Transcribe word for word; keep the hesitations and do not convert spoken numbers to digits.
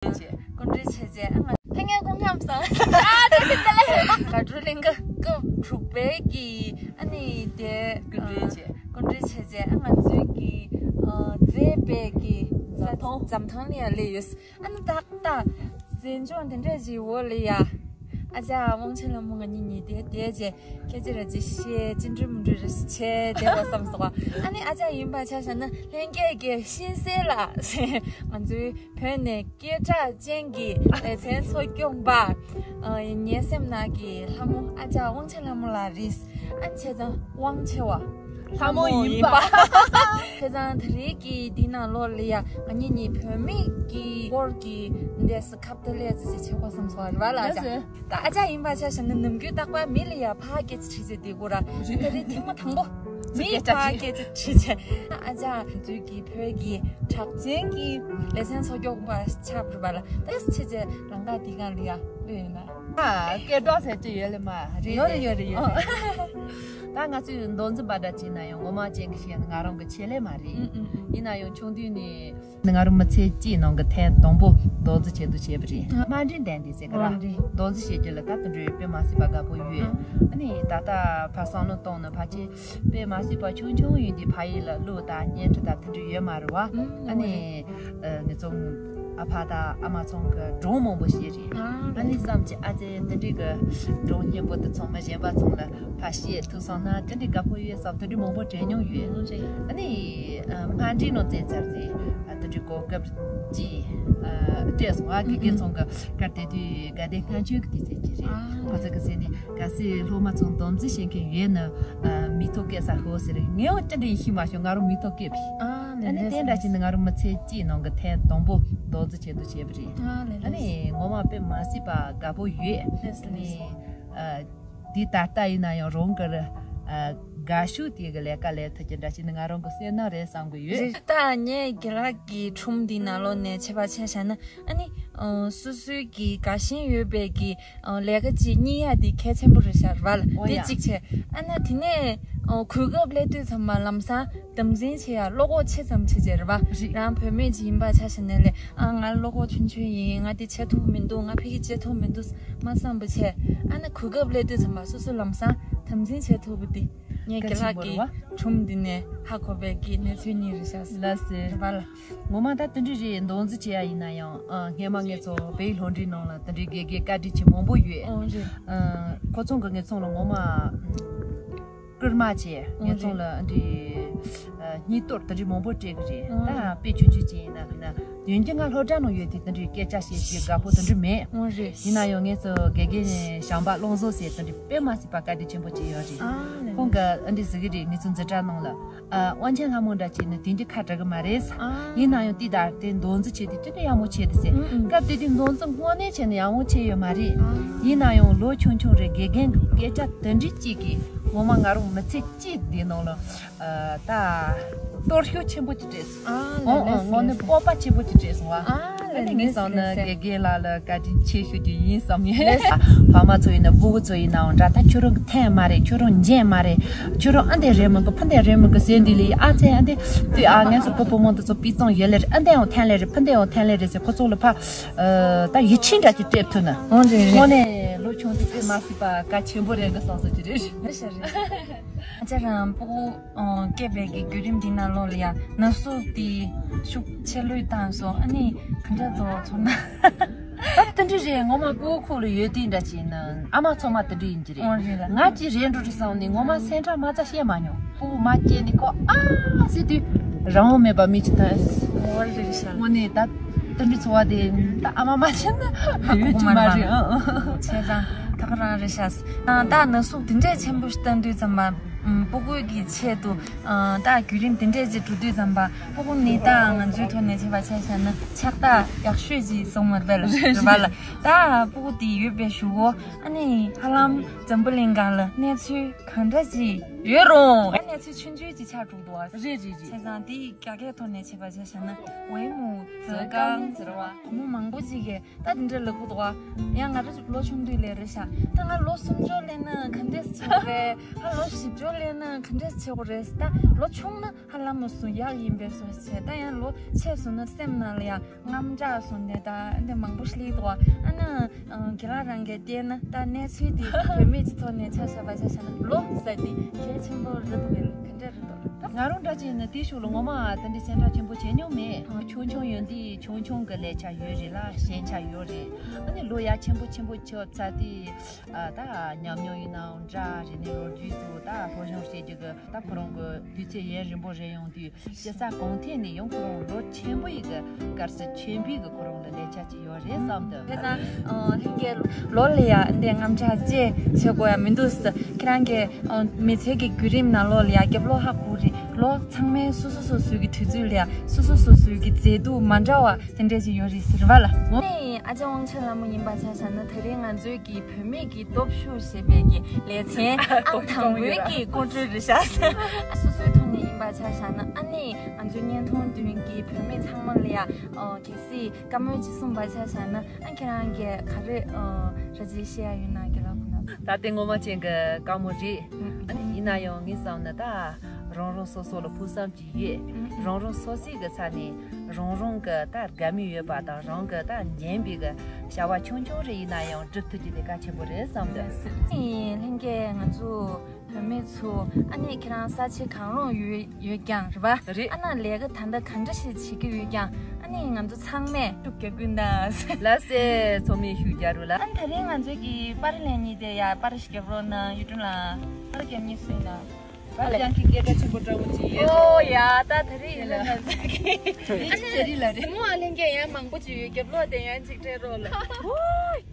སྐུ་མགྲོན་བྱས་རྗེས། ཨ། ང་ལྷན་རྒྱས་སྐུ་ཁམས་བཟང་། ཨ། དེ་དེ་ལས་དགའ་སྤྲོ་གླིང་ག་སྐབས་དྲུག་པའི་གི། ཨ་ནི་དེ་སྐུ་མགྲོན་བྱས། སྐུ་མགྲོན་བྱས་རྗེས། ཨ། ང་ཚོའི་གི། ཨ། མཛེས་པའི་གི་འཛམ་ཐང་། འཛམ་ཐང་ལ་ཡ་སླེབས་ཡོད། ཨ་ནི་ཏག་ཏག་མཛེས་ལྗོངས་དེ་འདྲ་ཞིག་འོག་ལ་ཡ། ཨ་ཅག་དབང་ཆེན་ལྷ་མོ་ང་གཉིས་གཉིས་དེ་བསྡད་རྗེས་སྐད་ཆ་ར་ཅིག་བཤད། ཅི་འདྲ་མི་འདྲ་ར་ཅིག་བྱས་བསྡད་པ་བསམ་སོང་བ། ཨ་ནི་ཨ་ཅག་ཡིན་པ་ཆ་བཞག་ན་ལྷན་རྒྱས་ཀྱིས་ཤེས་གསལ་ལ་ང་ཚོའི་བོད་ནས་སྐད་གྲགས་ཅན་གྱི་ལེ་ཚན་འཚོ་སྐྱོང་པ། ཨ། ངའི་སེམས་ནང་གི་ལྷ་མོ་ཨ་ཅག་དབང་ཆེན་ལྷ་མོ་ལགས་རེད། ཨ། བྱས་ཙང་དབང་ཆེ་བ་ལྷ་མོ་ཡིན་པ། བྱས་ཙང་ད་རེས་ཀྱི་འདི་ནང་ལོགས་ལ་ཡ་ང་གཉིས་གཉིས་བུད་མེད་ཀྱི་སྐོར་གྱི་འདས་སུ་ཁ་བརྡ་ལས་ཙི་ཅིག་བྱེད་དགོས་བསམ་སོང་བ། རེད་པ་ལགས། ཨ་ཅག་ད་ཨ་ཅག་ཡིན་པ་ཆ་བཞག་ན་ནམ་རྒྱུན་རྟག་པར་མི་ལ་ཡ་ཕར་སྐད་ཆ་དྲིས་བྱས་བསྡད་ཀྱི་ཡོད་ར། ད་རེས་ཐེངས་མ་དང་པོ་མི་ལ་ཕར་སྐད་ཆ་དྲིས་བྱས། ཨ་ཅག་ང་ཚོའི་གི་བོད་ཀྱི་གྲགས་ཅན་གྱི་ལེ་ཚན་འཚོ་སྐྱོང་པ་ཆགས་པ་རེད་པ་ལགས། ད་ཆེ་ཆེ་རང་དགའ་དེ་གང་ལ་ཡ་ལོས་ཡོད་ན། ཨ། སྐད་གྲགས་ཟེར་གྱི་ཡོད་ལེ་མ་རེད། ཡོད་རེད། ཡོད་རེད། ཡོད་རེད། ད་ང་ཚོའི་མདོ་འཛིན་པ་འདྲ་བྱས་ན་ཡང་ངོ་མ་ཅན་གྱི་བཤད་ན་ང་རང་གི་ཆེད་ལས་མ་རེད། ཨུ་ཨུ་ཨུ། ཡིན་ན་ཡང་ཆུང་དུས་ནས་ང་རང་མི་ཚེ་གཅིག་ནང་གི་ཐེངས་དང་པོ་མདོ་འཛིན་ཆེད་དུ་བྱས་པ་རེད། དམའ་འབྲིང་ལྡན་འདས་ཟེར་གི་ར། ཨོ་རེད། མདོ་འཛིན་བྱེད་རྒྱུ་ལ་ད་དེ་འདྲའི་དཔེ་མ་སྲིད་པ་དགའ་པོ་ཡོད། ཨ་ནི་ད་ལྟ་ཕར་བསམ་བློ་བཏང་ན་ཕལ་ཆེར་དཔེ་མ་སྲིད་པ་ཆུང་ཆུང་ཡིན་དུས་ཕ་ཡུལ་ལ་གླུ་དང་བརྙན་འཕྲིན་དང་དེ་འདྲ་ཡོད་མ་རེད་པ། ཨ་ནི་ཨ། ངེད་ཚོ་ཨ་ཕ་དང་ཨ་མ་ཚང་གི་སྒྲུང་མང་པོ་བཤད་རེད། ཨ། ཨ་ནི་བསམ་གྱི་ཨ་ཙི་དེ་འདྲའི་གི་སྒྲུང་སྙན་པོ་དེ་ཚང་མ་གཞན་པ་ཚང་ལ་ཕར་བཤད་ཐུབ་སོང་ན་དེ་འདྲའི་དགའ་པོ་ཡོད་བསམ་དེ་འདྲའི་མང་པོ་དྲན་མྱོང་ཡོད། ཨོ་རེད། ཨ་ནི་ཨ། དམའ་འབྲིང་ནང་བཙལ་ཚར་རེད། ཨ། དེ་འདྲའི་གོ་སྐབས་ཅིག་ཨ། སྤྲད་སོང་། ཨ། དགེ་རྒན་ཚང་གི་སྐབས་དེ་དུས་དགའ་ལྡན་ལྔ་མཆོད་ཀྱི་དུས་ཚོད་ཅིག་རེད། ཨ། ཁོ་ཚོ་གི་ཟེར་ནས། གལ་སྲིད་སློབ་མ་ཚོ་མདོ་འཛིན་བྱེད་མཁན་ཡོད་ན། ཨ། མིང་ཐོ་བཀོད་ས་ཤོག་ཟེར། ངས་ཡང་ཅི་འདྲ་ཡིན་ཤེས་མ་བྱུང་། ང་རང་མིང་ཐོ་བཀོད་པས། ཨ། ཨ་ནི་དེ་འདྲ་བྱས་ནས་ང་རང་མི་ཚེ་གཅིག་ནང་གི་ཐེངས་དང་པོ་མདོ་འཛིན་ཆེད་དུ་བྱས་པ་རེད། ཨ། ཨ་ནི་ངོ་མ་དཔེ་མ་སྲིད་པ་དགའ་པོ་ཡོད། ཨ་ནི་ཨ། འདི་ད་ལྟ་ཡིན་ན་ཡང་རང་གི་ཨ། དགའ་ཤོས་དེ་གི་ལས་ཀ་ལས་ཐུབ་ཀྱི་འདྲ་བྱས་ནས་ང་རང་གི་བསོད་ནམས་རེད་བསམ་གི་ཡོད། རེད། ད་ངས་དགེ་ལགས་ཀྱི་སྒྲུང་འདི་ནང་ལོགས་ནས་བྱས་པ་ཆ་བཞག་ན། ཨ་ནི་ཨ། སོ་སོའི་གི་དགའ་ཞེན་ཡོད་པའི་གི་ཨ། ལས་ཀ་ཅིག་རྙེད་ཡ་དེ་གལ་ཆེན་པོ་རེད་ཤག་རེད་པ་ལགས། ཨོ་དེ་ཡ། གཅིག་བྱས། ཨ་ནི་དེ་ནས་ཨ། གོ་སྐབས་སླེབས་དུས་ཙམ་པ་ལམ་སང་དམ་འཛིན་བྱེད་ཡ་བློ་ཁོག་ཆེ་ཙམ་བྱས་བྱས་རེད་པ། རེད། རང་བུད་མེད་ཅིག་ཡིན་པ་ཆ་བཞག་ན་ལས། ཨ། ང་བློ་ཁོག་ཆུང་ཆུང་ཡིན། ང་དེ་བྱེད་ཐུབ་མི་འདུག་ང་ཕ་གི་བྱེད་ཐུབ་མི་འདུག་མ་བསམ་པ་བྱས། ཨ་ནི་གོ་སྐབས་སླེབས་དུས་ཙམ་པ་སོ་སོ་ལམ་སང་དམ་འཛིན་བྱེད་ཐུབ་པ་དེ། ངས་དགེ་ལགས་ཀྱི་སྒྲུང་འདི་ནས་ཧ་གོ་བའི་གི་གནས་ཚུལ་གཉིས་རེད་ཤག་ལགས་སེ། རེད་པ་ལགས། ངོ་མ་ད་དེ་འདྲ་རེད། མདོ་འཛིན་བྱེད་ཡ་ཡིན་ན་ཡང་། ཨ། སྔས་མ་ངེད་ཚོ་བོད་ཡིག་སློབ་འབྲིང་ནང་ལ་དེ་འདྲའི་དགེ་རྒན་བཀའ་དྲིན་ཆེ་མང་པོ་ཡོད། ཨོ་རེད། ཨ། ཁོ་ཚོ་གིས་ངེད་ཚོ་ལ་ངོ་མ་སྐུལ་མ་བྱས། ཨོ་ངེད་ཚོ་རེད། ལ་འདི་ཨ། སྙིང་སྟོབས་དེ་འདྲའི་མང་པོ་སྤྲད་གི་རེད། ཨོ་ད་རེད། དཔེ་ཆུང་ཆུང་ཅིག་ཡིན་ན་ཡིན་ན་དོན་རྐྱེན་ང་སློབ་གྲྭ་ནང་ཡོད་དུས་དེ་འདྲའི་སྐད་ཆ་བཤད་རྒྱུ་དགའ་པོ་དེ་འདྲ་མེད། ཨོ་རེད། ཡིན་ན་ཡང་ངེད་ཚོ་དགེ་རྒན་བྱམས་པ་བློ་བཟང་ཟེར་དེ་འདྲའི་དཔེ་མ་སྲིད་པ་བཀའ་དྲིན་ཆེན་པོ་ཅིག་ཡོད་རེད། ཨ་ལེ། ཁོང་གིས་ཨ་འདྲ་ཟེར་གི་རེད། ངེད་ཚོ་འཛིན་གྲྭ་ནང་ལ། ཨ། དབང་ཆེན་ལྷ་མོ་འདྲ་བྱས་ན་དེ་འདྲ་ཁ་གྲག་གི་མ་རེད། ཨ། ཡིན་ན་ཡང་དེ་ད་དེ་མདོ་འཛིན་བྱས་དུས་དེ་འདྲ་ཡག་མོ་བྱས་ཏེ་ཟེར། ཨུ་ཨུ། སྐབས་དེ་དུས་མདོ་འཛིན་དངོས་གནས་བྱས་ན་ཡག་མོ་བྱས་ཡོད་མ་རེད། ཨ། ཡིན་ན་ཡང་ལོ་ཆུང་ཆུང་རེད། དགེ་རྒན་གྱི་སྐད་ཆ་དེ་འདྲ་གཅིག་གིས་ངོ་མ་ང་རང་མི་ཚེ་གཅིག་འདི་ནང་ལ། ཨ། ད་གཏོར་བཤིག་ཆེན་པོ་ཅིག་སྤྲད་སོང་། ཨ་ལེ། ཨོ་ཨོ། ལེ་སེ། དངོས་གནས་ལེ་སེ། སྤོབས་པ་ཆེན་པོ་ཅིག་སྤྲད་སོང་བ། ཨ་ཨ་ནི་ལེ་ངས་བསམ་ན་ལེ་སེ། དགེ་རྒན་ལགས་ལ་བཀའ་དྲིན་ཆེ་ཞུ་རྒྱུ་ཡིན་བསམ་ཡོད། ལེ་སེ། ཕ་མ་ཚོ་ཡིན་ན་སྤུ་གུ་ཚོ་ཡིན་ནའང་འདྲ། ད་ཁྱོད་རང་གི་འཐེན་མ་རེད། ཁྱོད་རང་འཇོན་མ་རེད། ཁྱོད་རང་ཨ་འདྲ་རེད་མི་དགོས། ཕ་འདྲ་རེད་མི་དགོས་ཟེར་དུས་ལ། ཨ་ཙི་ཨ་འདྲ་དུས། ཨ། ངས་སོ་སྤོ་བོ་མོ་འདི་ཚོ་སྤུས་གཙང་ཡོད་ལེ་རེད། ཨ་འདྲ་ཡང་འཐེན་ལེ་རེད། ཕ་འདྲ་ཡང་འཐེན་ལེ་རེད་ཟེར། ཁོ་ཚོ་ལ་ཕ། ཨ། ད་ཡིད་ཆེས་འདྲ་ཅིག་སྤྲད་ཐུབ་ན། ཨོ་རེད་རེད། དངོས་གནས་ལོ་ཆུང་དུས་དཔེ་མ་སྲིད་པ་གལ་ཆེན་པོ་རེད་འདུག་བསམ་སོང་གི་རེད། རེད་ཤག་རེད། ཨ་ཅག་རང་སྤུ་གུ་ཨོ་སྐྱེས་པའི་གི་བརྒྱུད་རིམ་འདི་ནང་ལོགས་ལ་ཡ་ན་ཟུག་དེ་ཤུགས་ཆེ་ལོས་བཏང་སོང་། ཨ་ནི་ག་འདྲ་ཚོར་ཚོར་ན། ད་དེ་འདྲ་རེད། ངོ་མ་སྤུ་གུ་ཁུག་ལ་ཡོད་དུས་འདྲ་བྱས་ན་ཨ་མ་ཚང་མ་དེ་འདྲ་ཡིན་གྱི་རེད། ཨོ་རེད་ལ། ང་ཅིག་རེད་འགྲོ་རེད་བསམ་ནས་ངོ་མ་སེམས་ཁྲལ་མ་རྩ་བཤད་མ་མྱོང་། སྤུ་གུ་མ་སྐྱེས་ནས་ཁོ་ཨ་ཟེར་དུས་རང་དབང་མེད་པ་མི་ཅིག་ཐོན། ཨོ་རེད་ཤག་དངོས་གནས་ད་དེ་འདྲའི་ཚོར་བ་དེ་ད་ཨ་མ་མ་བྱས་ན་ཡོད་རྒྱུ་མ་རེད། ཨ་ཨ། བྱས་ཙང་ད་ག་རང་རེད་ཤག་ཨ། ད་ན་ཟུག་དེ་འདྲས་ཆེན་པོ་ཞིག་བཏང་དུས་ཙམ་པ། ཨམ། སྤུ་གུ་གི་ཆེད་དུ། ཨ། ད་བརྒྱུད་རིམ་དེ་འདྲས་ཅིག་འགྲོ་དུས་ཙམ་པ། སྤུ་གུ་ནི་ད་ང་ཚོའི་ཐོག་ནས་བྱས་པ་ཆ་བཞག་ན་ཕྱག་རྟགས་ཡག་ཤོས་ཅིག་སོང་བ་རེད་པ་ལགས། རེད་པ་ལགས། ད་སྤུ་གུ་དེ་ཡོད་པའི་གཞུག་གུ། ཨ་ནི་ཧ་ལམ་འཛམ་བུ་གླིང་སྒང་ལ་གནས་ཚུལ་གང་འདྲ་ཅིག་ ཡོད་རུང་། ཨ་ནི་ཚེ་ཆུང་ཆུང་ཅིག་ཆགས་འགྲོ་འདུག་ཨ། རེད་རེད་རེད། བྱས་ཙང་དེ་རྒྱ་སྐད་ཐོག་ནས་བྱས་པ་བྱས་བཞག་ན་ཝེ་མུའུ་ཙེ་ཀང་ཟེར་བ། བུ་མོ་མང་པོ་ཅིག་གིས་ད་དེ་འདྲ་ལབ་ཀྱི་འདུག་ཨ། ཡང་ང་རང་ལོ་ཆུང་དུས་ལས་རེད་ཤག་ད་ང་ལོ་སུམ་ཅུ་སླེབས་ན་ག་འདྲས་བྱེད་དགོས་རེད། ཧ་ལོ་བཞི་བཅུ་སླེབས་ན་ག་འདྲས་བྱེད་དགོས་རེད། ད་ལོ་ཆུང་ན་ཧ་ལམ་སུ་ཡག་ཡིན་པའི་བཟོ་བྱས། ད་ཡང་ལོ་ཆེ་སོང་ན་སེམས་ནང་ལ་ཡང་དངངས་སྐྲག་སོང་ནས་ད་འདི་མང་པོ་ཞིག་སླེབས་འདུག་ཨ། ཨ་ན་རྒན་ལགས་རང་གིས་བལྟས་ན་ད་གནས་ཚུལ་འདི་བུད་མེད་ཀྱི་ཐོག་ནས་ཆ་བཞག་པ་ཆ་བཞག་ན་ལོ་ཟེར་འདི་གལ་ཆེན་པོ་རེད་འདུག་གས། ག་འདྲ་རེད་འདུག་ད་ང་རང་འདྲ་བྱས་ན་དེ་ཕྱོགས་ལ་ངོ་མ་དེ་འདྲའི་སེམས་ཁྲལ་ཆེན་པོ་བྱས་མྱོང་མེད། ཆུང་ཆུང་ཡོད་དུས་ཆུང་ཆུང་གི་ལས་ཆ་ཡོད་རེད་ལ། ཞན་ཆ་ཡོད་རེད། ཨ་ནི་ལོ་ཡ་ཆེན་པོ་ཆེན་པོ་ཆགས་ཚར་དུས་ད་ཉམས་མྱོང་ཡིན་ནའང་འདྲ་རེད། ནས་ལོ་རྒྱུས་སུ་ད་སློབ་སྦྱོང་བྱེད་རྒྱུ་གི་ད་ཁོ་རང་གི་དུས་ཚོད་ཡུན་རིང་པོ་རེད། ཡོང་དུས་སྤྱི་ཚོགས་གང་ཐད་ནས་ཡང་ཁོ་རང་ལོ་ཆེན་པོ་ཡི་གི་སྐར་ས་ཆེན་པོའི་གི་ཁོ་རང་ལ་ལས་ཆ་ཅིག་ཡོད་རེད་བསམ་འདུག་དེ་ཙང་ལྷན་རྒྱས་ལོ་ལ་ཡ་འདི་དངངས་སྐྲག་ཅེས་བྱེད་དགོས་ཡ་མི་འདུག་ཁྱེད་རང་གི་མི་ཚེ་གི་བརྒྱུད་རིམ་ནང་ལོགས་ལ་ཡ་རྒྱབ་ལོགས་ཧ་གོ་རེད། ལོ་ཚང་མའི་སོ་སོ་སོ་སོའི་གི་དུས་ཚོད་ལ་ཡ་སོ་སོ་སོ་སོའི་གི་མཛེས་སྡུག་མ་འདྲ་བ་དེ་འདྲས་ཅིག་ཡོད་རེད་ཟེར་བ་ལ། ནས་ཨ་ཅག་དབང་ཆེན་ལྷ་མོ་ཡིན་པ་ཆ་བཞག་ན་དེ་རིང་ང་ཚོའི་གི་བུད་མེད་ཀྱི་སྟོབས་ཤུགས་ཞེས་པའི་གི་ལེ་ཚན་ཨང་དང་པོའི་གི་སྐོར་བྲིས་རེད་ཤག་སོ་སོའི་ཐོག་ནས་ཡིན་པ་ཆ་བཞག་ན་ཨ་ནི་ང་ཚོའི་བརྙན་ཐུང་མདུན་གྱི་བུད་མེད་ཚང་མ་ལ་ཡ་གལ་སྲིད་བཀའ་མོལ་ཅིག་གསུངས་པ་ཆ་བཞག་ན་ཨ་ཁྱེད་རང་གིས་ག་རེ་ར་ཅིག་བཤད་ཡ་ཡོད་ན་རྒན་ལགས་ཁོང་ལ། ད་དེ་ངོ་མ་ཅན་གྱི་བཀའ་མོལ་རེད། ཨ་ནི་ཡིན་ན་ཡང་ངས་བསམ་ན་ད་རང་རང་སོ་སོ་ལ་ཕུགས་བསམ་ཅིག་ཡོད། རང་རང་སོ་སོའི་གི་ས་ནས་རང་རང་གི་ད་དགའ་མོས་ཡོད་པ་དང་རང་གི་ད་འཇོན་པའི་གི་བྱ་བ་ཆུང་ཆུང་རེ་ཡིན་ན་ཡང་སྒྲུབ་ཐུབ་རྒྱུ་དེ་གལ་ཆེན་པོ་རེད་བསམ་གི། ལྷན་རྒྱས་ང་ཚོ་བུད་མེད་ཚོ་ཨ་ནི་ཁྱེད་རང་ས་ཆ་གང་རུང་ཡོད་ཡོད་ཀྱང་རེད་པ། རེད། ཨ་ན་ལས་ཀ་ད་ལྟ་ག་འདྲ་ཞིག་བྱེད་ཀྱི་ཡོད་ཀྱང་ཨ་ནི་ང་ཚོ་ཚང་མས་ཤུགས་རྒྱག་གི་ན། ལགས་སེ་ཚང་མས་ཤུགས་རྒྱག་རོགས་ལ། ཨ་ནི་ད་རིང་ང་ཚོའི་གི་པར་ལེན་མཁན་དེ་ཡ་པར་ཞིག་རྒྱབ་རོགས་གནང་། ཡུལ་སྒྲུང་ལ་པར་རྒྱབ་མཁན་སུ་ཡིན་ན། པར་ལེན་མཁན་སྐད་གྲགས་ཆེན་པོ་འདྲ་བོ་ཅིག་ཡོད། ཨོ་ཡ་ད་ད་རིང་ཡིན་ན་ང་ཚོའི་གི་ཨ་ནི་ཟེ་རི་ལ་རེད། གཟིགས་མོ་བ་ལྷན་རྒྱས་ཡང་མང་པོ་ཅིག་ཡོད། རྒྱབ་ལོགས་དེ་ཡང་ཅིག་སྤྲད་རོགས་ལ།